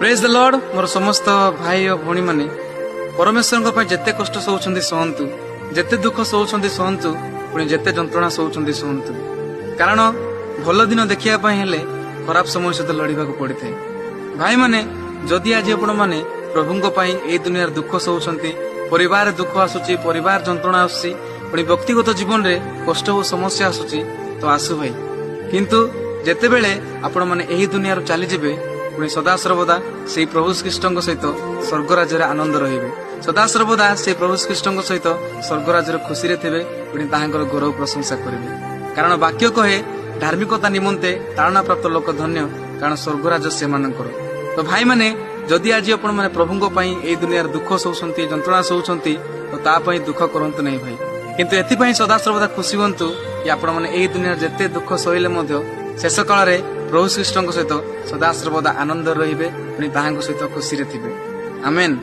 ପ୍ରେଜ୍ ଦ ଲର୍ଡ। ମୋର ସମସ୍ତ ଭାଇ ଓ ଭଉଣୀମାନେ, ପରମେଶ୍ୱରଙ୍କ ପାଇଁ ଯେତେ କଷ୍ଟ ସହୁଛନ୍ତି ସହନ୍ତୁ, ଯେତେ ଦୁଃଖ ସହୁଛନ୍ତି ସହନ୍ତୁ, ପୁଣି ଯେତେ ଯନ୍ତ୍ରଣା ସହୁଛନ୍ତି ସହନ୍ତୁ। କାରଣ ଭଲ ଦିନ ଦେଖିବା ପାଇଁ ହେଲେ ଖରାପ ସମୟ ସହିତ ଲଢ଼ିବାକୁ ପଡ଼ିଥାଏ। ଭାଇମାନେ, ଯଦି ଆଜି ଆପଣମାନେ ପ୍ରଭୁଙ୍କ ପାଇଁ ଏଇ ଦୁନିଆରେ ଦୁଃଖ ସହୁଛନ୍ତି, ପରିବାରରେ ଦୁଃଖ ଆସୁଛି, ପରିବାର ଯନ୍ତ୍ରଣା ଆସୁଛି, ପୁଣି ବ୍ୟକ୍ତିଗତ ଜୀବନରେ କଷ୍ଟ ଓ ସମସ୍ୟା ଆସୁଛି, ତ ଆସୁ ଭାଇ। କିନ୍ତୁ ଯେତେବେଳେ ଆପଣମାନେ ଏହି ଦୁନିଆରୁ ଚାଲିଯିବେ, ପୁଣି ସଦାସର୍ବଦା ସେଇ ପ୍ରଭୁ ଖ୍ରୀଷ୍ଟଙ୍କ ସହିତ ସ୍ୱର୍ଗରାଜ୍ୟରେ ଆନନ୍ଦ ରହିବେ। ସଦାସର୍ବଦା ସେଇ ପ୍ରଭୁ ଖ୍ରୀଷ୍ଟଙ୍କ ସହିତ ସ୍ୱର୍ଗରାଜ୍ୟରେ ଖୁସିରେ ଥିବେ, ପୁଣି ତାହାଙ୍କର ଗୌରବ ପ୍ରଶଂସା କରିବେ। କାରଣ ବାକ୍ୟ କହେ, ଧାର୍ମିକତା ନିମନ୍ତେ ତାଡ଼ନା ପ୍ରାପ୍ତ ଲୋକ ଧନ୍ୟ, କାରଣ ସ୍ୱର୍ଗରାଜ୍ୟ ସେମାନଙ୍କର। ତ ଭାଇମାନେ, ଯଦି ଆଜି ଆପଣମାନେ ପ୍ରଭୁଙ୍କ ପାଇଁ ଏଇ ଦୁନିଆରେ ଦୁଃଖ ସହୁଛନ୍ତି, ଯନ୍ତ୍ରଣା ସହୁଛନ୍ତି, ତ ତା ପାଇଁ ଦୁଃଖ କରନ୍ତୁ ନାହିଁ ଭାଇ। କିନ୍ତୁ ଏଥିପାଇଁ ସଦାସର୍ବଦା ଖୁସି ହୁଅନ୍ତୁ କି ଆପଣମାନେ ଏଇ ଦୁନିଆରେ ଯେତେ ଦୁଃଖ ସହିଲେ ମଧ୍ୟ ଶେଷ କାଳରେ ପ୍ରଭୁ ଖ୍ରୀଷ୍ଟଙ୍କ ସହିତ ସଦାସର୍ବଦା ଆନନ୍ଦରେ ରହିବେ, ପୁଣି ତାହାଙ୍କ ସହିତ ଖୁସିରେ ଥିବେ। ଆମେନ୍।